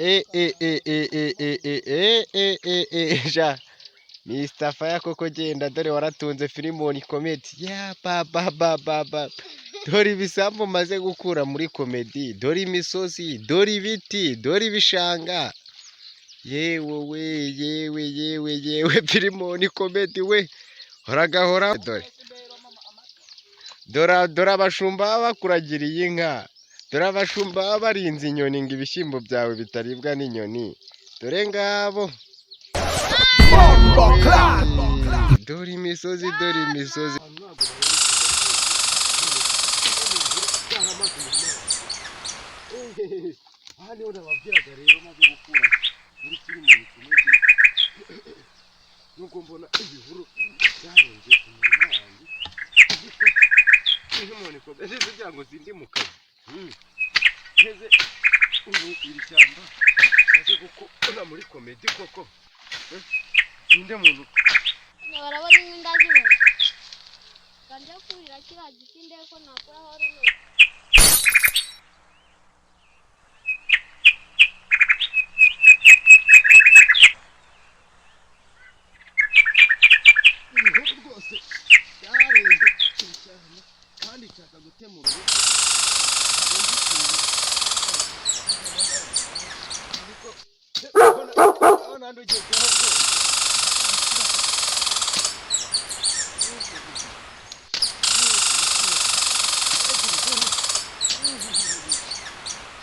E e e e e e e e e e e ja Mr Fire koko genda, dore waratunze Filimoni Comedy ya ba ba ba ba ba. Dore ibisambu maze gukura muri comedy, dore imisozi, dore ibiti, dore ibishanga. Yewe we, yewe yewe yewe, Filimoni Comedy we, horagahora. Dore dore dore abashumba baba bakuragiriye inka, dore abashumba baba barinze inyoni ngo ibishyimbo byawe bitaribwa n'inyoni, dore ngabo. Dore imisozi, dore imisozi. Aha niho nababwiraga rero maze gukura muri Filimoni Comedy, nubwo mbona ibihuru byarenze umurima wanjye, ariko Filimoni Comedy kugira ngo zindi mu kazi. Ngeze ubu iri shyamba maze gukura muri comedy koko. Ninde muntu Barabona inkwi ndazibona. Kanje kurira kiriya giti ndebe ko nakuraho runo. Ibihuru rwose byarenze ishyamba, kandi nshaka gutemura urugo, ariko ndabona ndugezeho rwose.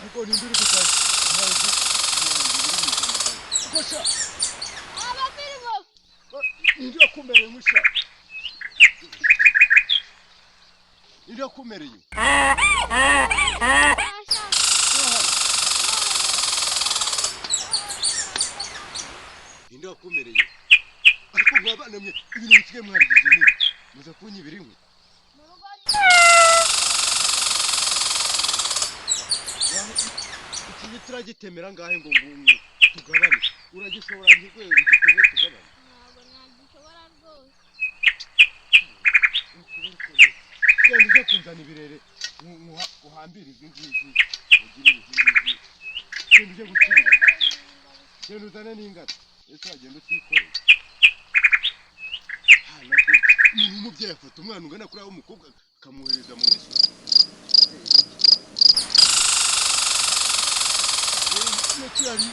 Ariko ninde uri gutaka ntazi ko sha? Abafirigo! Ninde wakumereye musha? Ninde wakumereye? Ninde wakumereye? Ariko mwabana mwe, ibintu musigaye mwarigize nibi, muza kunyibira inkwi. Mu rugo. Iki giti uragitemera ngahe ngo ngo tugabane? Uragishobora nkigwe ugiteme tugabane? Ntabwo nagishobora rwose. Genda ujye kunzana ibirere uhambire izi ngizi, ugirire izi ngizi. Genda ujye guca ibirere, genda uzane n'ingata. Ese wagenda utikoreye? Umuntu w'umubyeyi afata umwana ungana kuriya w'umukobwa akamwohereza mu misozi. Na kiriya ni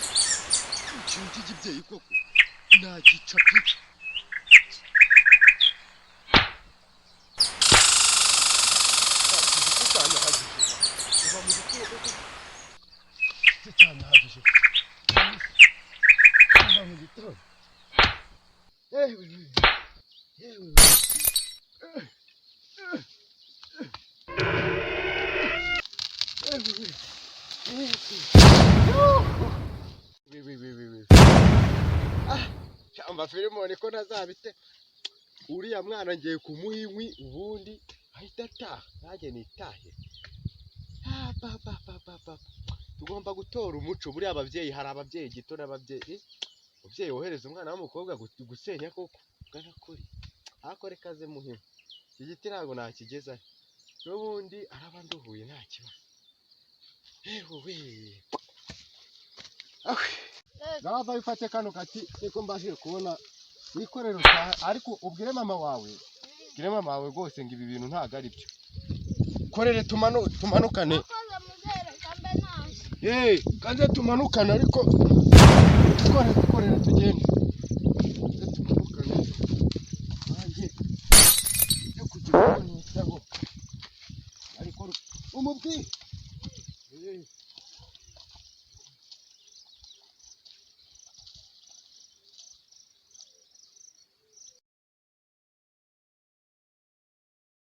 ikintu cy'ikibyeyi koko, nagica pe. Igiti cyanyahagije kuva mu gitondo koko, igiti cyanyahagije kuva mu gitondo. Yewe we, yewe we. Yewe we. We we we we we. Ah, cyamba Filimoni ko ntazabite. Uriya mwana ngiye kumuha inkwi ubundi ahita ataha, nanjye nitahe. Ah, ba ba ba ba ba. Tugomba gutora umuco buriya ababyeyi, hari ababyeyi gito n'ababyeyi. Umubyeyi wohereza umwana w'umukobwa gusenya koko, ugana kuri. Ariko reka aze muhe inkwi. Iki giti ntabwo nakigezayo. N'ubundi araba nduhuye nta kibazo. Yewe we. Zava bifate kano gati niko mbashije kubona wikorere utahe, ariko ubwire mama wawe, ubwire mama wawe rwose ngo ibi bintu ntabwo ari byo. Korere tumanukane. Wakoze muzehe, reka mbe naje. Kanze tumanukane, ariko korere, korere tugende. Kanze tumanukane. Nanjye yo kugira ngo nitaho. Ariko umubwire.